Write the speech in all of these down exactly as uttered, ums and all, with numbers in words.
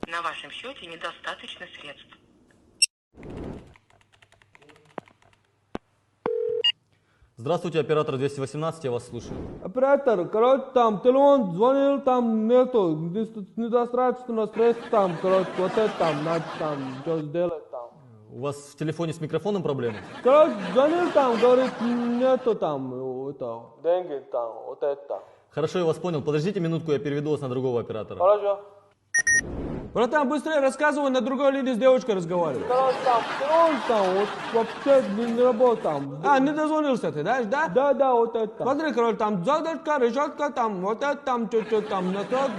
На вашем счете недостаточно средств. Здравствуйте, оператор двести восемнадцать, я вас слушаю. Оператор, короче, там телефон звонил, там нету, недос-, недостаточно средств, там, короче, вот это там, надо там, что сделать там. У вас в телефоне с микрофоном проблема? Короче, звонил там, говорит, нету там, это, деньги там, вот это. Хорошо, я вас понял. Подождите минутку, я переведу вас на другого оператора. Хорошо. Братан, быстрее рассказывай, на другой линии с девочкой разговариваю. Короче, там, короче, там, вот вообще не, не работал там. А, не дозвонился ты, да? Да? Да, да, вот это. Смотри, короче, там задержка, решетка, там, вот это, там, что-то там, на тот,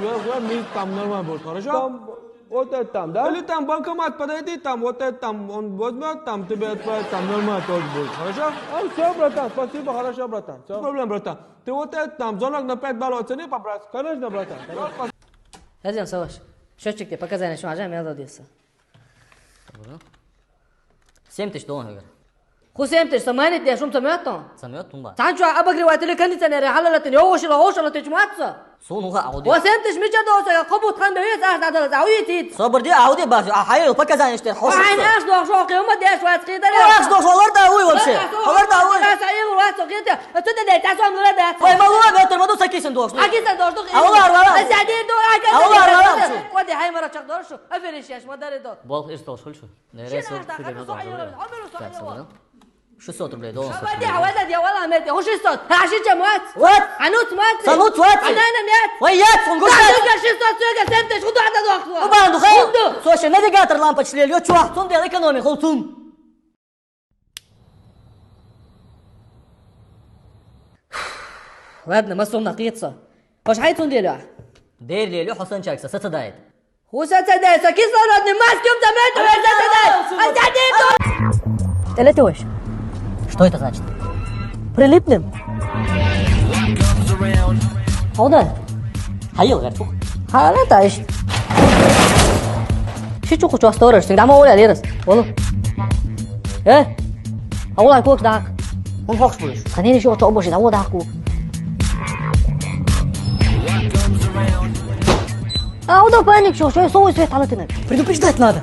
там, нормально будет, хорошо? Там, вот это там, да? Или там банкомат подойди, там, вот это там, он возьмет, там, тебе отправит, там, нормально тоже будет, хорошо? А, всё, братан, спасибо, хорошо, братан, всё. Без проблем, братан. Ты вот это там, звонок на пять баллов оцени, по-братски. Конечно, братан, конечно. Язем, Саваш. Счётчик тебе показания, что уже мел родился. Семь тысяч долларов, говорю. Ху семь тысяч, саманит, я шум самёт там. Самёт тумба. Цан чё, обогреватель, кондиционер, халалатын, я ошила, ошила, ты чматца. Су, ну-ха, ауди. О семь тысяч мича долларов, я кобут хан бевец, аж надо, за уйти. Собор ди, ауди баш, а хайыл показания, что хоши. Ай, наш, ну, шо, кема деш, вац, кида. Ах, что, холор да уй вообще. Холор да уй. Отсюда дай, та сам, ну, да. Ой, мало, я тормоду сакисен дошну. Акисан дошну. А улар, улар. А сяди до, а улар, улар. Коди, хай, мара, чак доршу. Афериш, яш, мадари до. Бол, ирс дошул шу. Нересо, шестьсот рублей доллар. Шестьсот. Шестьсот. А ши чамат? Вот. Анут мат. Санут мат. Анана мят. Вай, ят, он гуш. Шестьсот, шестьсот, семь тысяч, куда надо дохло? Убанду, хай. Слушай, навигатор лампочка лел, ё, чувак, тун дел экономи, хол тун. Ладно, ма сомнах етса. Хош хай цун делю? Дер лелю, Хосан чакса, сацадайт. Ху сацадайт, са кислородный маски ум замет, ху сацадайт. А сядет. Телетуш. Что это значит? Прилипнем. Худа? Хайыл, гартух. Хала таиш. Ши чуху чух сторож, синг дама оля лерас. Олу. Э? А ола кокс дак. Он хокс будеш. Ханени шо чо боши, да ола дак ку. А ода паник шо, шо со свет халатина. Предупреждать надо.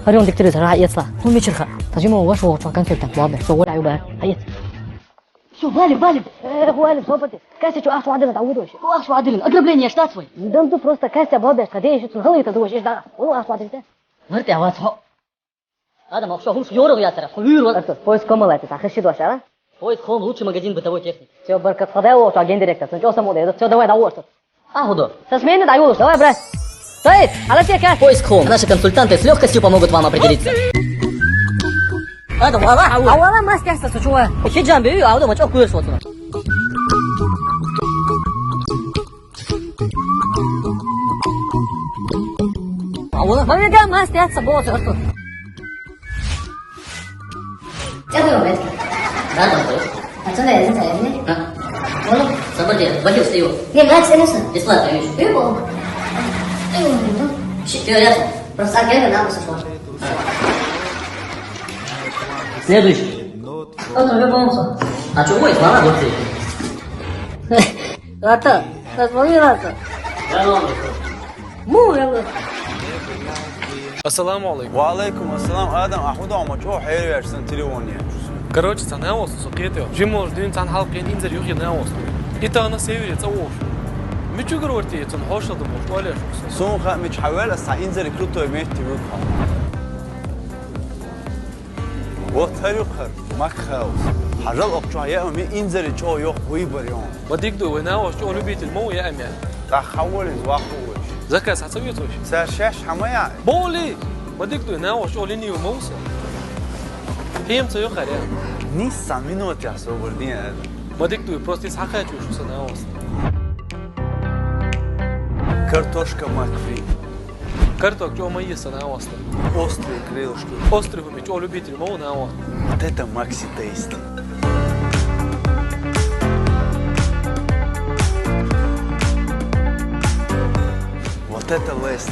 Харон диктор, ра ецла. Ну мечерха. Тажимо ваш ваш консультант, ладно. Со оля юба. Аец. Всё, валим, валим. Э, валим, собати. Кася чё, ах, вадина, да удош. Ах, вадина. Ограбление, штат свой. Да ну просто Кася бабеш, ходи ещё тут голый-то дождь, да. О, ах, вадина. Мырте, а вас хо. Адам, вообще, хумш, ёрог ятара, хуюр, вот. Это, поиск кома латит, а хаши дошара? Поиск Хоум, лучший магазин бытовой техники. Всё, баркат, ходай, о, что, агент директор, ну, что, само, да, всё, давай, да, о, что. А, худо. Со смены дай, что, давай, брат. Стой, а на тебе как? Поиск Хоум. Наши консультанты с лёгкостью помогут вам определиться. Адам, вала, а вала, мастер, что, чего? Хиджам, бей, а, Адам, а чё, хуёшь, вот. Мамега мас тяца бо сорто. Чего вы? Да, да, да. А что, наверное, наверное? А? Вон. Собаки, бахил стою. Не, мать, я не знаю. Бесплатно, видишь? Любого. Четвёртый. Просто так я нам сошла. Следующий. Кто-то любого. А чего это? Мама, вот ты. Рата, позвони Рата. Му, я говорю. Ассаламу алейкум. Ва алейкум ассалам, Адам, ахуда ма чо хер версан телефон я. Короче, цана вос со кете. Жимол дин цан халкин инзер юхи на вос. Ита на север ца вос. Мичу грорти цан хошал да муш валеш. Сун ха мич хавел са инзер крутой метти вуха. Вот харюхар, Макхаус. Хажал окчо я ми инзери чо йох хуй барион. Ма дик ду, вена ваш чо любитель мо я амя. Та хавали звахуш. Заказ хацавитош. Са шаш хамая. Боли! Ма дик ду, на ваш чо линию моса. Хем ца йохаря. Ни са минут я собор дин. Ма дик ду, просто ис хакачу шуса на вос. Картошка Макфри. Карток чё мои са на вос. Острые крылышки. Острый Чё, любитель, мол, на, вот. Вот это Макси Тейст. Вот это Лейс.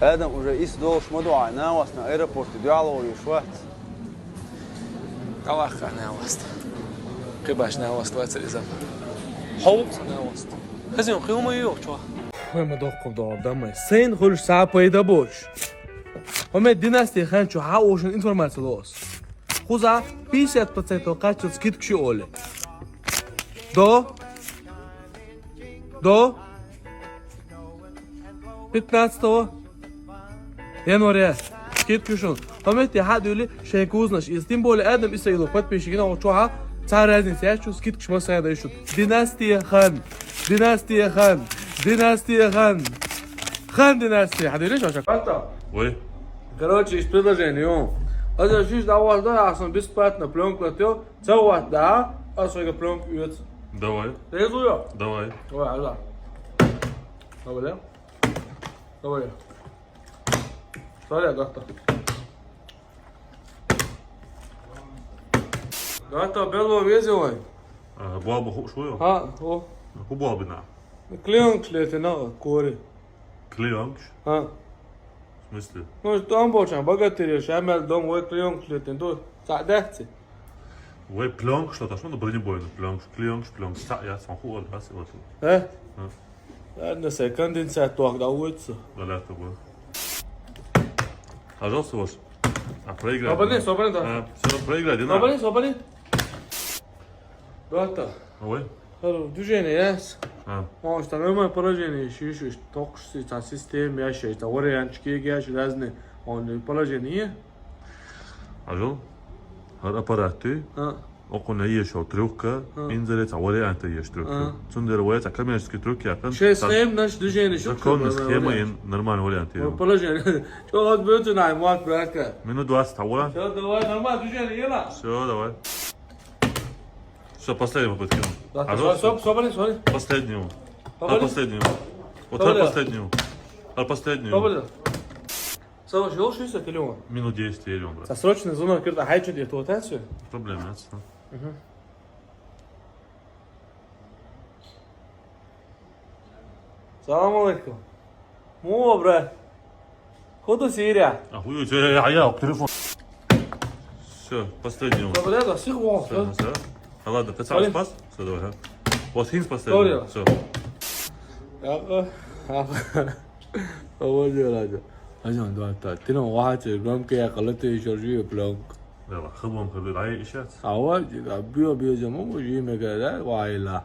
Адам уже исс долуш ма ду, Ӏа нанас аэропорте дуьхьал вогӀуш вац. ДӀавахха нанас. Кхибаш нанас вацар иза. Хьовлц нанас. Хазин хӀума йохчо. Хой ма доккху догӀу дамай. Сайн хуьлуш сапайда бош. ХӀума династия хан чу хьаошан информация лоас. Хуза пятьдесят процентов качество скидка ши оле. До? До? Пятнадцатого января. Скидка шун. Памятте хьа дуьли шайн кузнаш. Из тем более Адам Исаилов подписчик на чуха. Ца разница я чу скидка шма сая дайшут. Династия хан. Династия хан. Династия хан. Хан династия. Хьа дуьли шаша. Ой. Короче, из предложение, ё. Аза шиш давай, да, я сам бесплатно плёнка латё. Ца ват, да? А сойга плёнка уец. Давай. Резу ё? Давай. Давай, да. Давай, да. Давай. Соря, доктор. Доктор, бело везелой. А, буал бу хуш хуё? А, о. Ху буал бина. Клеёнка летина кори. Клеёнка? А. В смысле? Ну, там болчан, богатырь, шамал дом, ой, клеёнка летин, ду, садахти. Вай плёнка, что-то, что, ну, бронебойный плёнка, клеёнка, плёнка, ца-, я сам хуор, да, вот. Э? А. Ладно, сай конденсат ток да уйцу. Да, да, это было. Пожалуйста, ваш. А, проиграй. Абонент, абонент, да. А, всё, проиграй, дина. Абонент, абонент. Доктор. Ой. Хорошо, движение есть. А. Он что, нормальное положение, ещё, ещё, только что там система, я считаю, там вариантчики, я считаю, разные. Он положение. Ажал. Хар аппарат ты. А. Окуна ешо трюкка, А. Инзере ца вариант еш трюкка. А. Цундер вай ца коммерческий трюк я кан. Шесть схем, наш движение, шо законный схема ин нормальный вариант я. Положение. Что вот будет на мат братка? Минут двадцать, а вариант? Всё, давай, нормально, движение, ела. Всё, давай. Всё, последняя попытка. Да, Пожалуйста. Стоп, стоп, стоп, стоп. Последнего. Поболит? А, последнего. Вот Поболит? Последнего. А, последнего. Поболит? Саваш, ёлшуйса телефон? Минут десять я брат. Со срочный звонок, когда хайчу где то вот это всё. Проблем нет. Мгм. Салам алейкум. Му, брат. Ходу Сирия. А хуй, я, я, я, телефон. Всё, последний. Всё, да, да, всё, всё. Всё, всё. А ладно, ты сам Sorry. Спас? Всё, давай, а. Вот Хинс последний. Sorry. Всё. Я, а, а, а, вот я ради. А что, да, да. Ты, ну, вахать, громкий, я колотый, ещё живой, пленка. Яла, хылбам хылбир, ай, ишац. Ава, био, био, жаму, жи мега, да, вайла.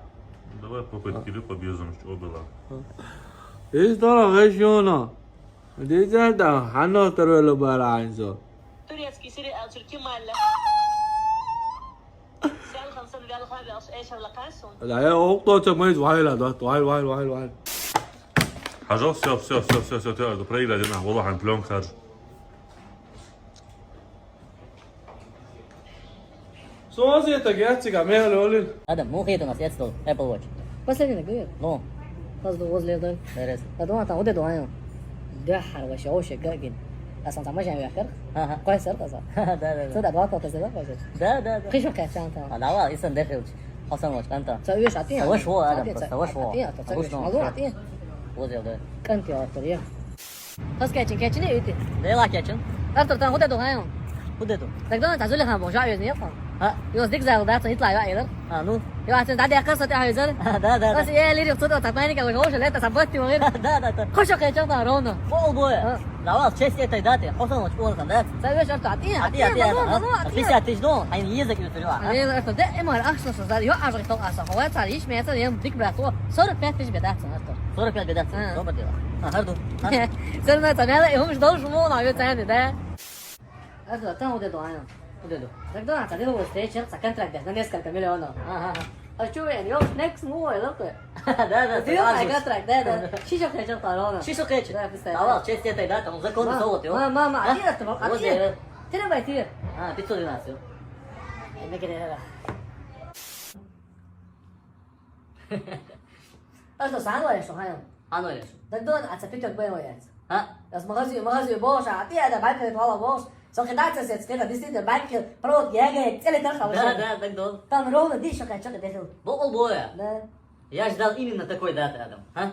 Давай попытки, а. Побьёзом, что было. Из дора, вешёно. Дизайда, хано, тарвело, баранзо. Турецкий сериал, тюрки малля. Сял хамсан вял хавял, эшавла касун. Да, я окто, це мы, вайла, да, вай, вай, вай, вай. Хажо, всё, всё, всё, всё, всё, ты проиграли, на, Вова, хан, плёнка, хаж. Сози это герцога, мерле олин. Адам, ну хиту нас, я стол, Apple Watch. Последний, говорит. Ну. Пас до возле, да? Дерес. Да, дома там, вот это, а. Да, хорошо, вообще, гагин. А сам там, я, кар? Ага. Кой сэр, таза? Да, да, да. Сюда, два, копа, сюда, копа. Да, да, да. Кыш, как чанта. А, давай, исан дехилч. Хасан Watch, канта. Са веш атин. Са веш во, Адам, са веш во. Атин, атин, са веш. Алло, атин. Возле, да. Канти, атин, я. Хас кечин, кечин, ити. Дела кечин. Артур, тан худе ду, хайон. Худе ду. Так, дона, тазули хан, божа, вез, не, хан. А? Йос дик зал, да, цо итла, я, элер. А, ну. Я, цен, да, да, каса, та, хайзер. А, да, да, да. Ас, я, лири, цо, та, паника, божа, оша, лета, сабатти, мон. Да, да, да. Хоша, кечин, та, ровно. Пол боя. А. Давай, в честь этой даты. Хосан Watch, он там, да? Са веш, Артур, атин, атин, атин, атин, атин, атин. Пятьдесят тысяч, ну, а не езак, не стрела, а? Али, Артур, де, эмар, ахса, са, я, ажры, тол, аса, хова, цар, иш, меца, ем, дик, брат, о. Сорок пять тысяч бедаться, Артур. Сорок пять бедаться. А. Доброе дело. А, харду. Сэр, на, цаняла, и хумш дол шумол, а, вет, цаня, да? Артур, там вот это, а, вот это. Так, да, цаняла, вот, встреча, ца контракт, да, на несколько миллионов. Ага, ага. А чё, я, ё, next move, я, да? Да, да, да, да, да. Контракт, да, да. Шишо, конечно, корона. Шишо, конечно. Да, представь. Давай, в честь этой даты, он законный золото, ё. Мама, мама, а ты это, а ты? Ты давай, ты. А, пятьсот двенадцать, ё. Ай, не говори, да. А что, сам говоришь, что, Хайл? А ну, леш. Так дон, а цепиток бой вояц. А? Раз магазин, магазин, боже, а ты это банк, это вала, боже. Со кидаться, сет, сколько, действительно, банк, провод, я говорю, цели там, да, да, так дон. Там ровно десять, что, что, десять. Бо, о, боя. Да. Я ждал именно такой даты, Адам. А?